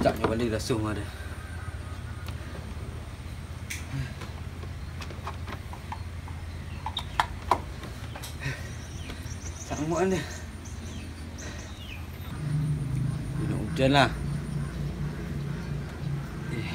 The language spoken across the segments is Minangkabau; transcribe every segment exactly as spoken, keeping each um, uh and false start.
Tak nyo bali raso mah dah. Sanguak ni. Indak ujan lah. Eh.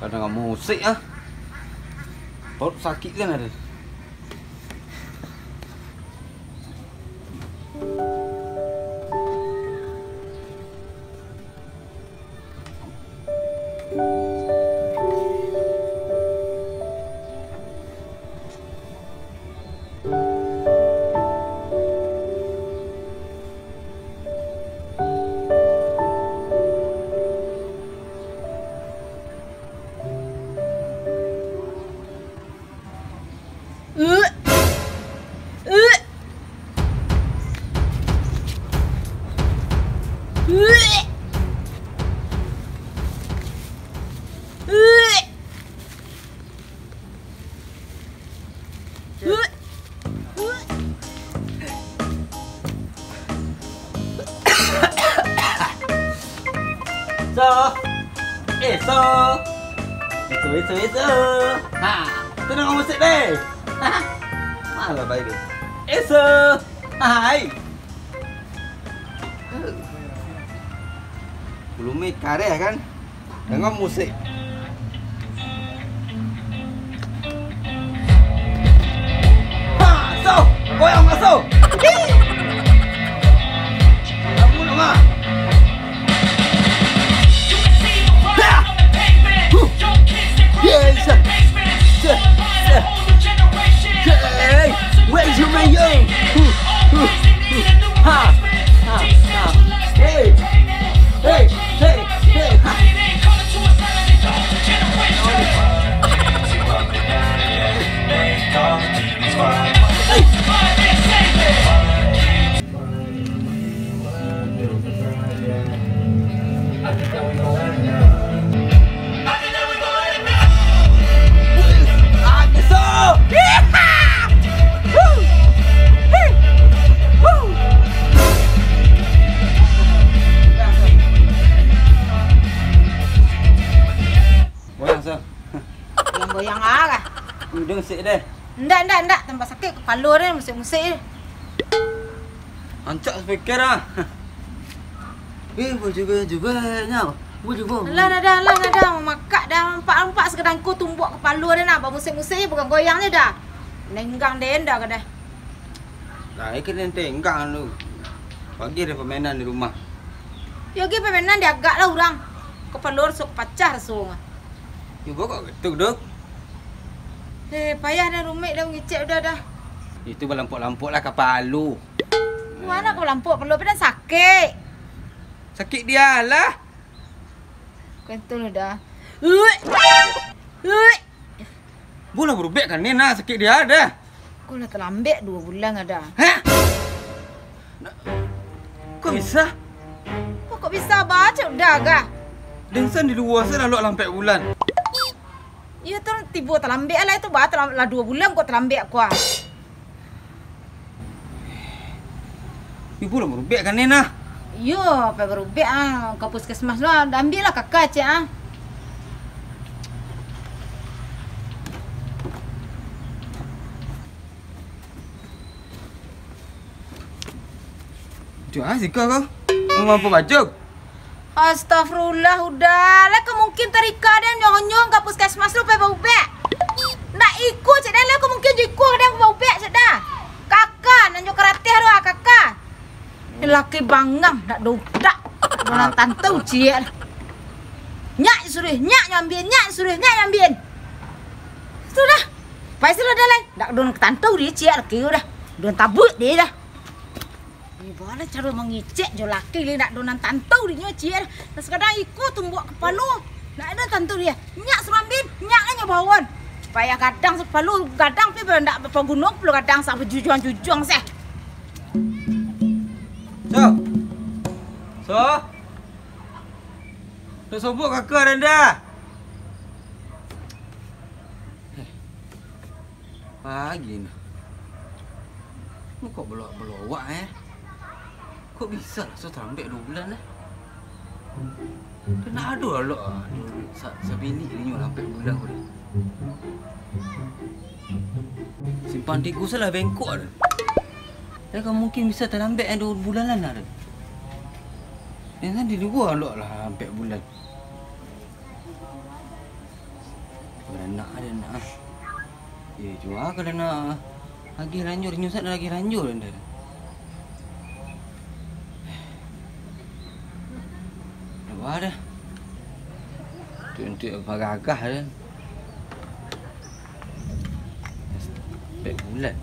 Kadang musik ah. Paruik sakik kan ado. So. Eh, so. Eso, eso, eso. Ha, tu namo musik deh. Malah baik tu. Eso. Hai. Belum kareh kan? Dengar musik. Ha, so, goyang masuk. Hi. Kamu nama? Ha. Huh. Yes. Yes. Yes. Hey, where's your man, yo? Huh. Huh. Ha. Ha. Ha. Hey. Hey. Hey. Hey. Ha. Goyang, Sir. Goyang-goyang ah. Udah musik deh. Ndak, ndak, ndak. Tambah sakik kepala deh, musik-musik je. Rancak speaker ah. Eh, baju-baju nyo. Baju bang. Alah, dah, dah, alah, dah, dah. Mamakak dah. Nampak-nampak sakadang ko tumbuak kepala deh nak. Bamusik-musik je, bukan goyang je dah. Nenggang deh, dah, kadeh. Lah, eh, kena tenggang tu. Pagi ada permainan di rumah. Yo, gi permainan diagak lah urang. Kepala raso pacah raso. Yo, kok gitu, Dok? Eh, payah dah, rumik dah, mangecek udah dah. Itu balampok-lampok lah kapalo. Mano kapalampok? Kapalo pai dah sakik. Sakik dia lah. Bukan tu lah dah. Uik. Uik. Bulah barubek kan ni nah sakik dia dah. Ko lah talambek duo bulan dah. Hah? Kok bisa? Kok, kok bisa baco dah gah? Densan di lua se lah lok lampek bulan. Iyo tu tibo talambek lah itu, bah, talam-, lah duo bulan kok talambek ko ah. Ibu lah barubek kan ni nah? Iyo, pai barubek ah, ka puskesmas lah, ambiak lah kaka cek ah. Cuk ah, siko kau. Mau mampu baju? Astagfirullah, udah. Lah, ka mungkin tarika den nyonyo ka puskesmas tu pai baubek. Ndak iko cek den, lah, ka mungkin jo iko den baubek cek dah. Kaka, nan jo karateh tu, ah, kaka. Laki bangang, ndak do utak. Urang tantau ciek. Nyak suruh, nyak nyambian, nyak suruh, nyak nyambian. Sudah. Pai sudah dah lai. Ndak do nan tantau dia ciek laki tu dah. Do nan tabuik dia dah. Eh, baa caro mangecek jo laki lai, ndak do nan tantau dinyo ciek. Nan sakadang iko tumbuak kapalo. Ndak do nan tantau dia. Nyak surambin, nyak lah nyo bawon. Payah gadang sapalo, gadang pi ndak bapaguno kapalo gadang sa bajujuang-jujuang seh. So. So. Tok sobok kaka randa. Pagi nah. Lu kok belowak-belowak, eh? Kok bisa lah so talambek duo bulan, eh? Kan ado alok ah, sa-, sabilik inyo lah ampek bulan ko. Simpang tigo salah bengkok ado. Yo, kan mungkin bisa talambek duo bulan lah ado. Yo, kan di luo alok lah ampek bulan. Baranak ado nak ah. Yo, jua kalau nak agiah lanjur, inyo sak nak agiah lanjur dah. Nak bah dah. Untuak-untuak bagagah dah. Ampek bulan.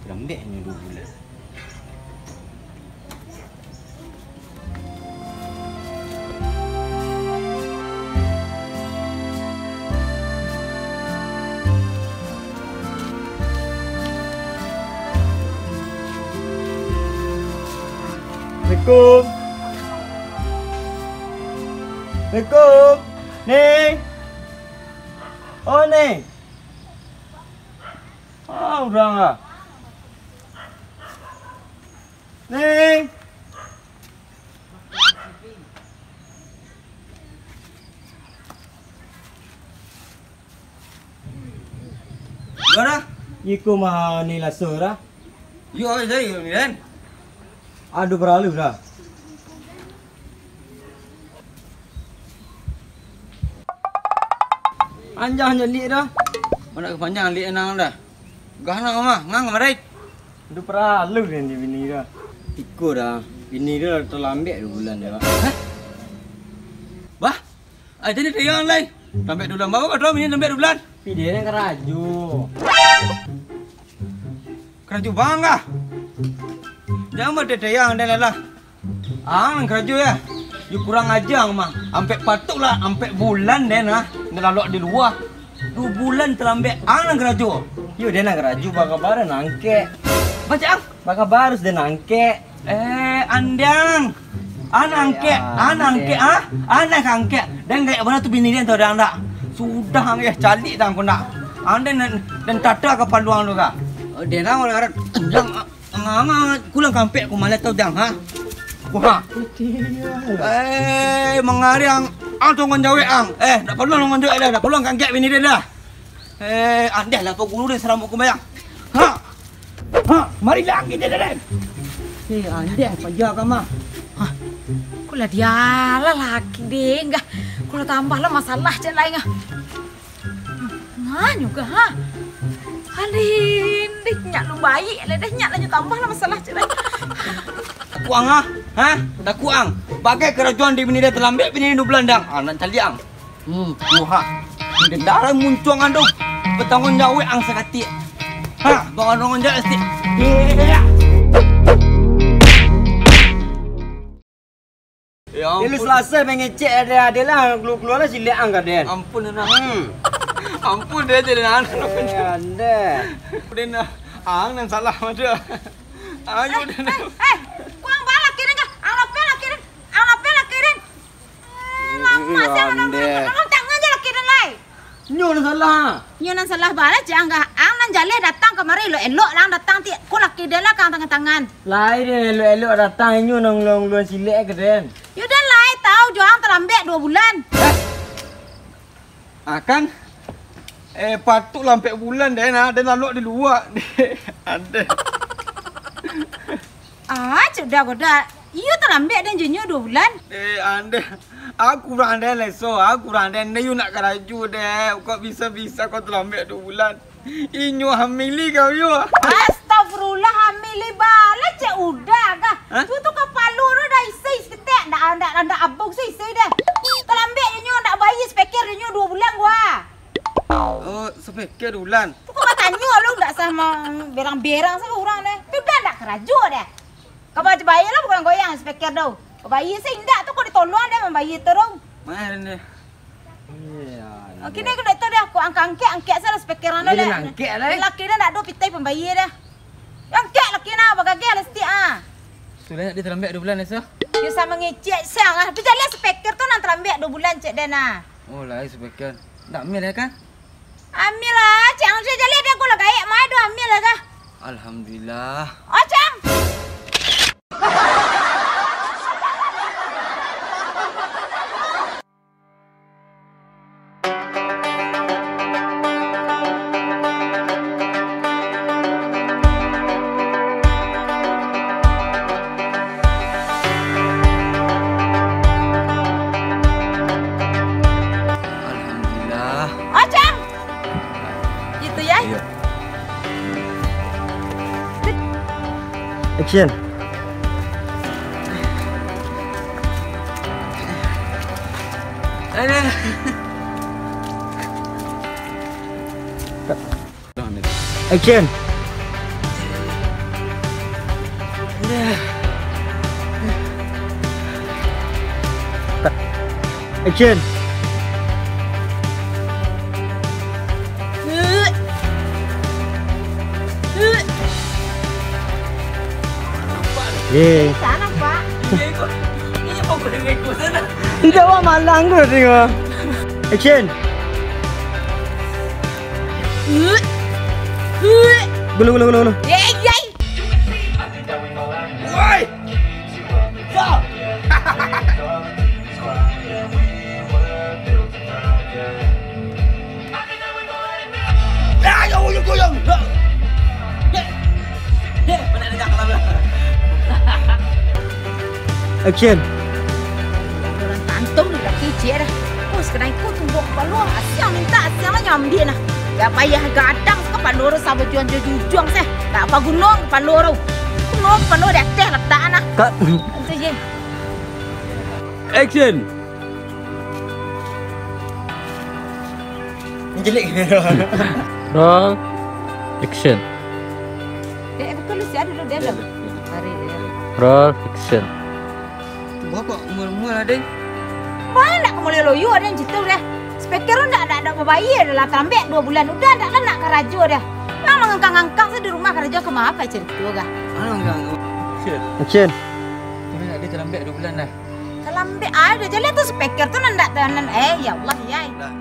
Talambek inyo duo bulan. Assalamualaikum. Assalamualaikum. Ning. Oh, Ning. Ah, urang ah. Ning. Yo dah. Iko mah ni laso dah. Yo, saya ni kan. Aduh, baralu dah. Panjang je liak dah. Mana kepanjang liak nang dah. Gah nak mah, ngang marai. Ndu paralu den di bini dah. Iko dah, bini dah talambek duo bulan dah. Hah? Bah, ai tadi tayang lai. Talambek duo bulan, bawa kau bini talambek duo bulan. Tapi dia ni karajo. Karajo bangga. Jangan berteteyang dan lelah. Ang nan karajo ya. Yo kurang aja ang mah. Ampek patuk lah, ampek bulan den ah. Nan lalok di luo. Duo bulan talambek ang nan karajo. Yo den nan karajo, bakabar nan angkek. Baca ang. Bakabar harus den angkek. Eh, andang. An angkek, an angkek, ah? An angkek. Den gaek bana tu bini den tu, andang dak? Sudah ang, eh, caliak dah angku nak. Ang den, den, den tata kapaluang tu ka. Oh, den ang orang Arab. Andang, ah, ang, ang, ang, kulang kampek ku malah tau dang, ha? Wah. Eh, mangari ang, ang tonggon jawek ang. Eh, dak parlu tonggon jawek dah, dak parlu ang angkek bini den dah. Eh, andeh lah, Pak Guru deh, saramuk kumbayang. Ha? Ha? Marilah kita deh. Eh, andeh, paja ka mah. Hah? Kok lah dialah laki deh, enggak. Kok lah tambah lah masalah cek lain ah. Nah, juga ha. Alin, deh, nyak lu baik lah deh, nyak lah nyo tambah lah masalah cek lain. Takuang ah? Ha? Takuang. Bagai karajuan di bini dia talambek, bini dia duo bulan dang. Ah, nak caliak ang. Hmm, tuha. Dalam muncuang ando. Batanggung jawek ang sakatik. Ha, batanggung jawek sakatik. Ya. Ya ampun. Lu selasa mangecek ada, ada lah, keluar-keluar lah silek ang ka den. Ampun, Nana. Hmm. Ampun deh, jadi Nana. Eh, anda. Udah, nah. Ang nan salah, ada. Ayo, eh, udah, nah. Eh, eh, kuang bala kirin kah? Ang lapeh lah kirin. Ang lapeh lah kirin. Eh, lama siang anda. Ande. Tolong tangan je lah kirin lai. Nyo nan salah. Nyo nan salah bala, cek ang kah. Ang nan jaleh datang kamari elok-elok lah ang datang ti. Ko laki den lah kang tangan-tangan. Lai den elok-elok datang, inyo nan nguluang-nguluang silek ka den. Yo den lai tau jo ang talambek duo bulan. Eh. Ah, kan? Eh, patuk lah ampek bulan den, ah, den lalok di luo. Andeh. Ah, cek dah ko dah. Iyo talambek den jo nyo duo bulan. Eh, andeh. Aku kurang den leso, aku kurang den. Yo nak karajo deh. Kok bisa-bisa kau talambek duo bulan? Inyo hamili kau yo. Astagfirullah, hamili bala cek udah kah? Hah? Tu, tu kapalo tu dah isi saketek, ndak, ndak, ndak abung se isi deh. Talambek nyo ndak bayia speaker nyo duo bulan gua. Oh, speaker duo bulan. Tu kau batanyo lu ndak sah ma-, berang-berang sama urang deh. Tu dah ndak karajo deh. Kau baca bayia lah bukan goyang speaker tu. Kau bayia se indak tu kau ditolong deh mambayia tu dong. Main deh. Iyo. Oke, ni aku ndak tahu dah, aku angkek-angkek, angkek salah speaker anu. Iyo, lah. Angkek lah, eh. Laki dah ndak ado pitai pambayia dah. Angkek laki nah, bagageh lah setiak ah. Sudah nak dia talambek duo bulan, Esa? Dia sama ngecek siang ah. Tapi jaleh speaker tu nan talambek duo bulan cek dia nah. Oh, lah, speaker. Ndak ambil ya, kan? Ambil lah, cek ang sudah jaleh dia aku lah gaek, mai duo ambil lah kah? Alhamdulillah. Oh, cek ang. Iya. Action. Aduh. Action. Action. Yeay. Sana, Pak. Indak, wak malang tu tengok. Action. Gulu, gulu, gulu, gulu. Yeay, yeay. Woi! Sa! Ya, ya, uyuk, uyuk. Action. Urang tantu ni lah kicik dah. Bos, kadang ikut tumbok kapalo, asiang minta, asiang lah nyambiak nah. Dak payah gadang kapalo tu, sabo juang jo jujuang seh. Dak baguno kapalo tu. Guno kapalo di ateh latak nah. Kak. Itu je. Action. Ni jelek. Roll. Action. Eh, betul lu siap dulu dia dah. Mari dia. Roll. Action. Bapak mual-mual ada. Wah, nak ka mulai loyo ada yang jitu dah. Speaker tu ndak, ndak, ndak babayia dah lah, talambek duo bulan udah ndak lah nak karajo dah. Bang mangangkang-angkang sa di rumah, karajo ka ma, apo carito kah? Alah, angkang-angkang. Action. Action. Tapi nak dia talambek duo bulan dah. Talambek ai dah, jaleh tu speaker tu nan ndak tanan. Eh, ya Allah, ya. Dah.